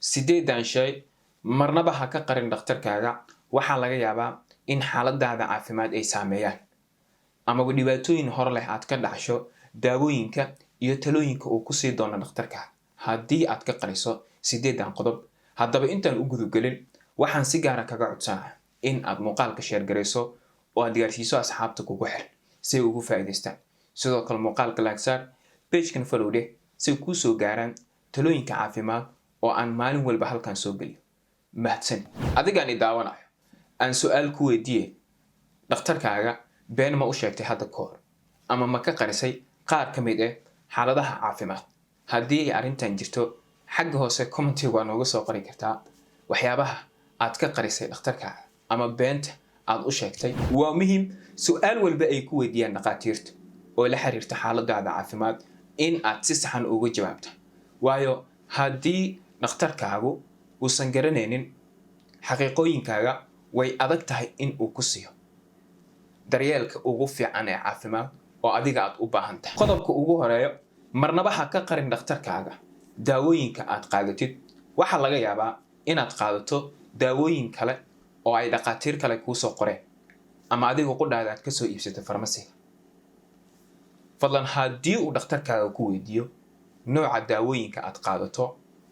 Sideedan shay marnaba ha ka qarin dhakhtarkaaga. Waxaa laga yaabaa in xaaladaada caafimaad ay saameeyaan amaba dhibaatooyin hor leh aad ka dhacsho daawooyinka iyo talooyinka uu kusii doono dhakhtarkaaga haddii aad ka qariso 8-dan qodob. Haddaba, intaan u gudagelin, waxaan si gaara kaga codsanaya in aad muuqaalka share garayso oo aad gaarsiiso asxaabta kugu xiran si ay ugu faa'iidaystaan. Sidoo kale muuqaalka like saar, page-kan follow dheh, si ay kuu soo gaaraan talooyinka caafimaad oo aan maalin walba halkan soo geliyo. Mahadsan. Adigaan i daawanayo, aan su-aal ku weydiiye: dhakhtarkaaga been ma u sheegtay hadda ka hor, ama ma ka qarisay qaar ka mid ah xaaladaha caafimaad? Haddii ay arrintan jirto, xagga hoose comment-iga waa nooga soo qori kartaa waxyaabaha aad ka qarisay dhakhtarkaaga ama beenta aad u sheegtay. Waa muhiim su-aal walba ay ku weydiiyaan dhakhaatiirta oo la xiriirta xaaladaada caafimaad in aad si saxan uga jawaabta, waayo haddii dhakhtarkaagu uusan garanaynin xaqiiqooyinkaaga, way adag tahay in uu ku siiyo daryeelka ugu fiican ee caafimaad oo adiga aad u baahan tahay. Qodobka ugu horeeyo: marnaba ha ka qarin dhakhtarkaaga daawooyinka aad qaadatid. Waxaa laga yaabaa inaad qaadato daawooyin kale oo ay dhakhaatiir kale kuusoo qoreen ama adiga qudhaada aad kasoo iibsatay farmasiga. Fadlan, haddii uu dhakhtarkaaga ku weydiiyo nooca daawooyinka aad qaadato,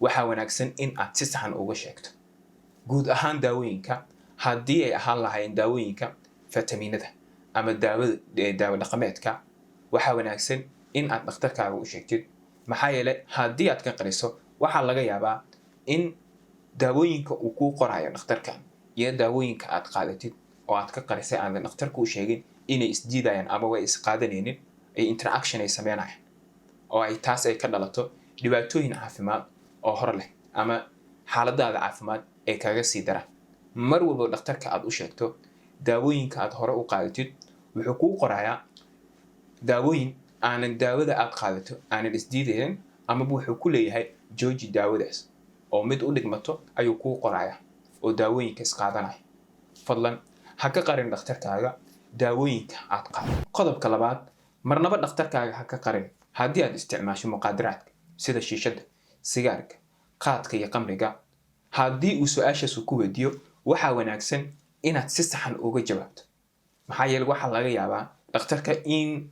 waxaa wanaagsan in aad si saxan uga sheegto guud ahaan daawooyinka, haddii ay ahaan lahaayeen daawooyinka fitamiinada ama daawada daawo dhaqameedka. Waxaa wanaagsan in aad dhakhtarkaaga u sheegtid, maxaa yeelay haddii aad ka qariso, waxaa laga yaabaa in daawooyinka uu kuu qorayo dhakhtarkan iyo daawooyinka aad qaadatid oo aad ka qarisay, aadan dhakhtarka u sheegin, inay isdiidayaan ama way isqaadanaynin, ay interaction ay sameynayaan oo ay taas ay ka dhalato dhibaatooyin caafimaad oo hor leh ama xaaladaada caafimaad ay kaga sii daraan. Mar walba dhakhtarka aad u sheegto daawooyinka aad hore u qaadatid, wuxuu kuu qorayaa daawooyin aanan daawada aad qaadato aanan isdiidaynin, amaba wuxuu ku leeyahay jooji daawadaas oo mid u dhigmato ayuu kuu qorayaa oo daawooyinka isqaadanaya. Fadlan ha ka qarin dhakhtarkaaga daawooyinka aad qaado. Qodobka labaad: marnaba dhakhtarkaaga ha ka qarin haddii aad isticmaasho muqaadaraadka sida shiishadda, sigaarka, qaadka iyo qamriga. Haddii uu su-aashaas ku weydiiyo, waxaa wanaagsan inaad si saxan uga jawaabto, maxaa yeele waxaa laga yaabaa dhakhtarka in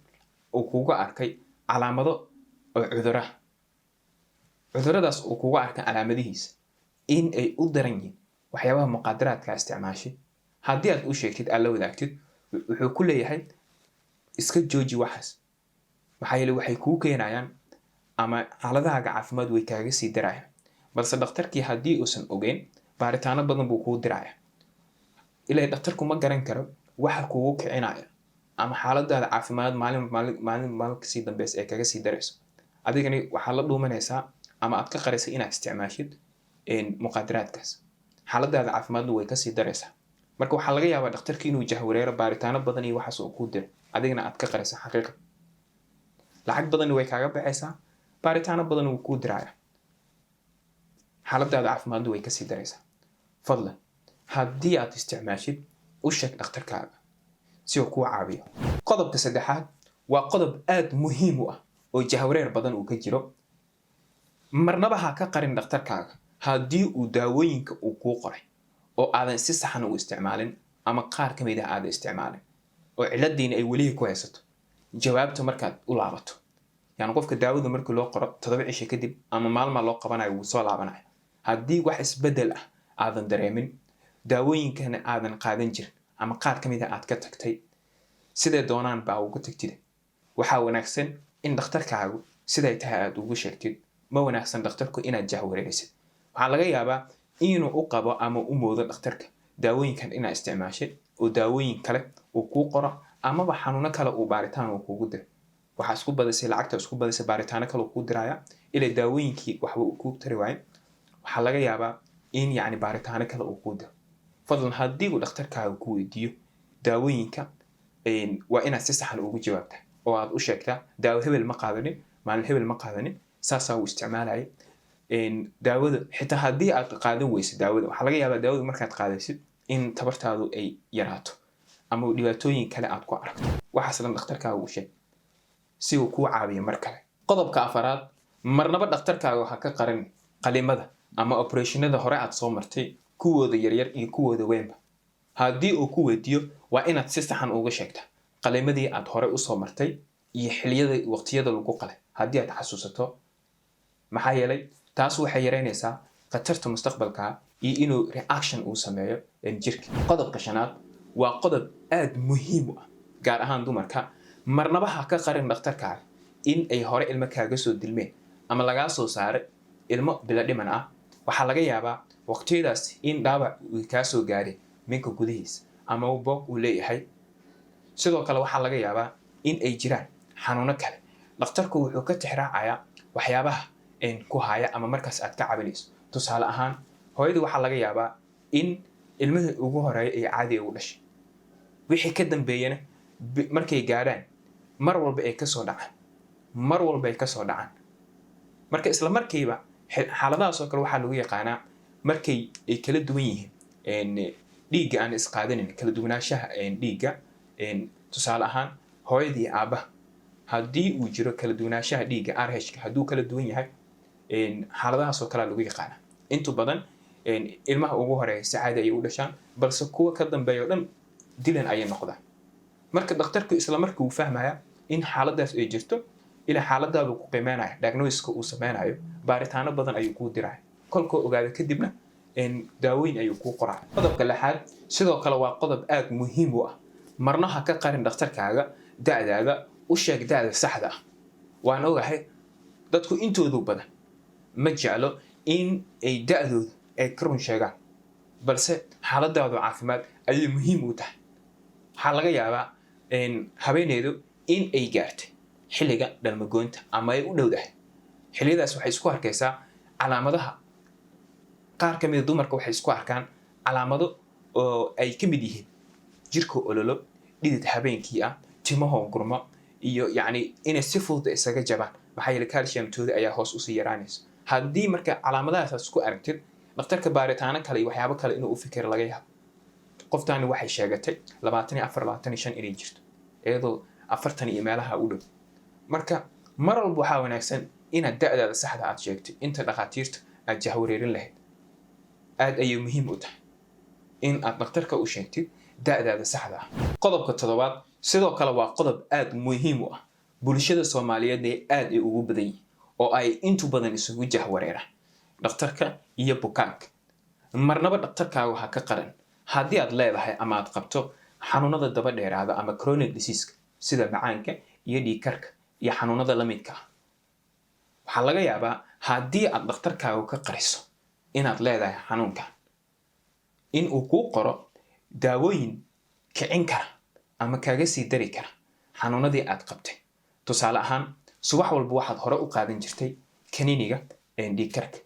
uu kuga arkay calaamado oo cudura, cuduradaas uu kuga arkay calaamadihiisa in ay u daran yihiin waxyaabaha muqaadaraadka isticmaashay. Haddii aad u sheegtid, aad la wadaagtid, wuxuu ku leeyahay iska jooji waxaas, maxaa yeele waxay kuu keenayaan ama xaaladahaaga caafimaad way kaaga sii darayaan. Balse dhakhtarkii haddii uusan ogeyn, baaritaano badan buu kuu diraya. Ilaa dhakhtarku ma garan karo waxa kugu kicinaya ama xaaladaada caafimaad maalin maalin maalin maalin kasii dambeysa ee kaga sii darayso. Adigani waxaad la dhuumanaysaa ama aad ka qarisay inaad isticmaashid muqaadaraadkaas, xaaladaada caafimaadna way kasii daraysaa. Marka waxaa laga yaabaa dhakhtarki inuu jahwareero, baaritaano badan iyo waxaas uu kuu diro, adigana aad ka qaraysa xaqiiqa. Lacag badanna way kaaga baxaysaa, baaritaano badan wuu kuu diraya, xaaladaada caafimaadna way kasii daraysaa. Fadlan, haddii aad isticmaashid, u sheeg dhakhtarkaaga si uu kuu caawiyo. Qodobka saddexaad waa qodob aada muhiim u ah oo jahwareer badan uu ka jiro. Marnaba ha ka qarin dhakhtarkaaga haddii uu daawooyinka uu kuu qoray oo aadan si saxan u isticmaalin ama qaar ka mid ah aadan isticmaalin oo ciladiina ay welihii ku haysato jawaabta markaad u laabato. Yani qofka daawada markii loo qoro, 7 cisho kadib ama maalmaa loo qabanayo, wuu soo laabanaya. Haddii wax isbedel ah aadan dareemin, daawooyinkana aadan qaadan jirin ama qaar ka mid ah aad ka tagtay, siday doonaan baa uga tagtida, waxaa wanaagsan in dhakhtarkaagu siday tahay aada ugu sheegtid. Ma wanaagsan dhakhtarku inaad jahwareerisid. Waxaa laga yaabaa inuu u qabo ama u moodo dhakhtarka daawooyinkan inaad isticmaashay oo daawooyin kale uu kuu qoro amaba xanuuno kale uu baaritaan uu kugu diro. Waxaa isku badisay lacagta, isku badisay, baaritaano kale uu kuu diraya ilaa daawooyinkii waxba uu kuu tari waayo. Waxaa laga yaabaa in yacni baaritaano kale uu kuu diro. Fadlan, haddii uu dhakhtarkaaga ku weydiiyo daawooyinka, waa inaad si saxan ugu jawaabtaa oo aad u sheegtaa: daawo hebel ma qaadanin, maalin hebel ma qaadanin, saasaa uu isticmaalayay daawada. Xitaa haddii aad qaadan weyso daawada, waxaa laga yaabaa daawada markaad qaadaysid in tabartaadu ay yaraato ama dhibaatooyin kale aad ku aragto. Waxaas dhan dhakhtarkaaga u sheeg si uu kuu caawiyo mar kale. Qodobka afaraad: marnaba dhakhtarkaaga ha ka qarin qalimada. Ama operationada hore aad soo martay, kuwooda yaryar iyo kuwooda weynba. Haddii uu ku weydiiyo, waa inaad si saxan uga sheegta qalimadii aad hore usoo martay iyo xiliyada, waqtiyada lagu qalay, haddii aad xasuusato. Maxaa yeelay, taas waxay yareynaysaa khatarta mustaqbalka iyo inuu reaction uu sameeyo jirka. Qodobka shanaad waa qodob aada muhiim u ah, gaar ahaan dumarka. Marnaba ha ka qarin dhakhtarkaaga in ay hore ilmo kaaga soo dilmeen ama lagaa soo saaray ilmo bilo dhiman ah. Waxaa laga yaabaa waqtiyadaas in dhaawac uu kaa soo gaaray minka gudihiisa ama boog uu leeyahay. Sidoo kale, waxaa laga yaabaa in ay jiraan xanuuno kale. Dhakhtarku wuxuu ka tixraacayaa waxyaabaha ku haya ama markaas aad ka cabanayso. Tusaale ahaan, hooyadii waxaa laga yaabaa in ilmihii ugu horeeya ay caadiga u dhashay, wixii ka dambeeyana markay gaadhaan mar walba ay kasoo dhacaan, mar walba ay kasoo dhacaan. Marka isla markiiba xaaladahaas oo kale waxaa lagu yaqaanaa markay ay kala duwan yihiin dhiigga aan isqaadanin, kala duwanaanshaha dhiigga. Tusaale ahaan, hooyadii aabbaha haddii uu jiro kala duwanaanshaha dhiigga Rh-ka, hadduu kala duwan yahay, xaaladahaas oo kalea lagu yaqaanaa. Inta badan ilmaha ugu horeeya si caadi ayay u dhashaan, balse kuwa ka dambeeya o dhan dilan ayay noqdaan. Marka dhakhtarku isla markii uu fahmaya in xaaladaas ay jirto, ilaa xaaladaadu ku qiimeynayo, diagnosiska uu sameynayo, baaritaano badan ayuu kuu diraya. Kolkuu ogaado kadibna, daawooyin ayuu kuu qoraya. Qodobka lixaad sidoo kale waa qodob aada muhiim u ah. Marna ha ka qarin dhakhtarkaaga da'daada. U sheeg da'da saxda ah. Waan ogahay, dadku intoodu badan ma jeclo in ay da'doodu ay ka run sheegaan, balse xaaladaadu caafimaad ayay muhiim u tahay. Waxaa laga yaabaa haweeneydu in ay gaartay xilliga dhalmagoynta ama ay u dhowdahay. Xilliyadaas waxay isku arkaysaa calaamadaha. Qaar ka mida dumarka waxay isku arkaan calaamado oo ay ka mid yihiin jirka ololo, dhidid habeenkii ah, timahoo gurmo, iyo yacni inay si fudud isaga jabaan. Maxaa yeele, calciumtooda ayaa hoos usii yaraanaysa. Haddii marka calaamadahaas aad isku aragtid, dhakhtarka baaritaano kale iyo waxyaabo kale inuu u fikiro laga yaabo. Qoftaani waxay sheegatay 24, 25 inay jirto, iyadoo 40 iyo meelaha u dhow. Marka mar walba waxaa wanaagsan inaad da'daada saxda aad sheegtay inta dhakhaatiirta aad jahwareerin lahayd. Aad ayay muhiim u tahay in aad dhakhtarka u sheegtid da'daada saxda ah. Qodobka toddobaad sidoo kale waa qodob aad muhiim u ah, bulshada Soomaaliyeedna aad ay ugu badan yihiin oo ay intu badan isugu jahwareeraan dhakhtarka iyo bukaanka. Marnaba dhakhtarkaaga ha ka qaran haddii aad leedahay ama aad qabto xanuunada daba dheeraada ama chronic diseaseka, sida macaanka iyo dhiigkarka iyo xanuunada la midka ah. Waxaa laga yaabaa haddii aad dhakhtarkaaga ka qariso inaad leedahay xanuunkan, in uu kuu qoro daawooyin kicin kara ama kaaga sii dari kara xanuunadii aad qabtay. Tusaale ahaan, subax walba waxaad hore u qaadan jirtay kaniiniga dhiigkarka.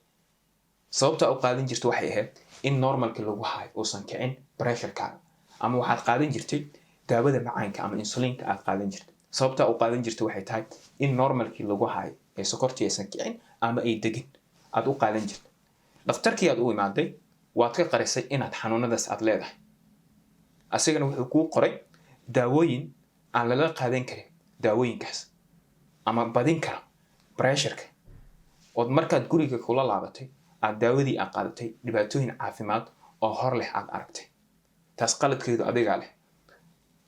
Sababta u qaadan jirta waxay ahayd in normalka lagu hayo, uusan kicin pressurekaaga. Ama waxaad qaadan jirtay daawada macaanka ama insulinka aad qaadan jirtay. Sababta u qaadan jirta waxay tahay in normalkii lagu hayo ee sokortii aysan kicin ama ay degin aad u qaadan jirta. Dhakhtarkii aad u imaaday waad ka qarisay inaad xanuunadaas aad leedahay. Asigana wuxuu kuu qoray daawooyin aan lala qaadan karin daawooyinkaas ama badin kara pressureka, ood markaad guriga kula laabatay, aad daawadii aad qaadatay, dhibaatooyin caafimaad oo hor leh aad aragtay. Taas qaladkeedu adigaa leh.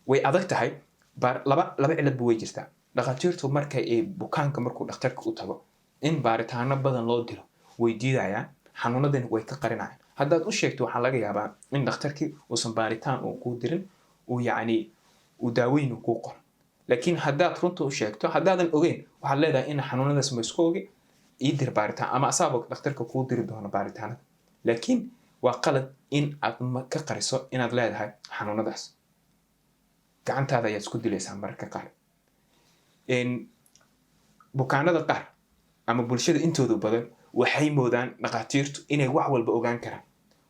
Way adag tahay. Laba ciladba way jirtaa. Dhakhaatiirtu marka ay bukaanka, markuu dhakhtarka u tago, in baaritaano badan loo diro way diidayaan, xanuunadani way ka qarinayaan. Haddaad u sheegto, waxaa laga yaabaa in dhakhtarkii uusan baaritaan uu kuu dirin, uu yacni uu daaweyn uu kuu qoro. Laakiin haddaad runta u sheegto, haddaadan ogeyn, waxaad leedahay in xanuunadaas ma isku ogi, ii dir baaritaan, ama asaaba dhakhtarka kuu diri doono baaritaanada. Laakiin waa qalad in aad ka qariso inaad leedahay xanuunadaas. Gacantaada ayaad isku dilaysaa mararka qaar. Bukaanada qaar ama bulshada intooda badan waxay moodaan dhakhaatiirtu inay wax walba ogaan karaan.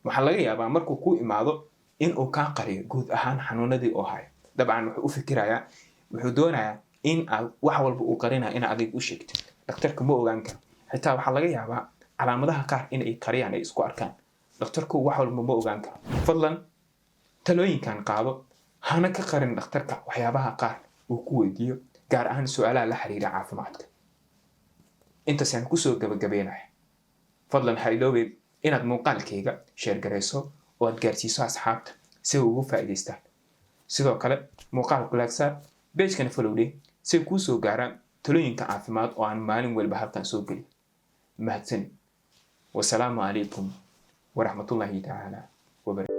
Waxaa laga yaabaa markuu ku imaado in uu kaa qariyo guud ahaan xanuunadii oo hayo. Dabcan wuxuu u fikirayaa, wuxuu doonayaa in aad wax walba uu qarinaya in adiga u sheegtid. Dhakhtarka ma ogaan karo. Xitaa waxaa laga yaabaa calaamadaha qaar in ay qariyaan ay isku arkaan. Dhakhtarku wax walba ma ogaan karo. Fadlan talooyinkan qaado, hana ka qarin dhakhtarka waxyaabaha qaar uu ku weydiiyo, gaar ahaan su-aalaha la xiriira caafimaadka. Intaasaan kusoo gabagabeynaya. Fadlan ha iloobay. Inaad muuqaalkayga share garayso oo aad gaarsiiso asxaabta si ay ugu faa'iidaystaan. Sidoo kale muuqaalku like saar, page-kana follow dheh si ay kuu soo gaaraan talooyinka caafimaad oo aan maalin walba halkan soo geliyo. Mahadsanid. Wasalaamu calaykum waraxmatullaahi tacaala wabarakatu.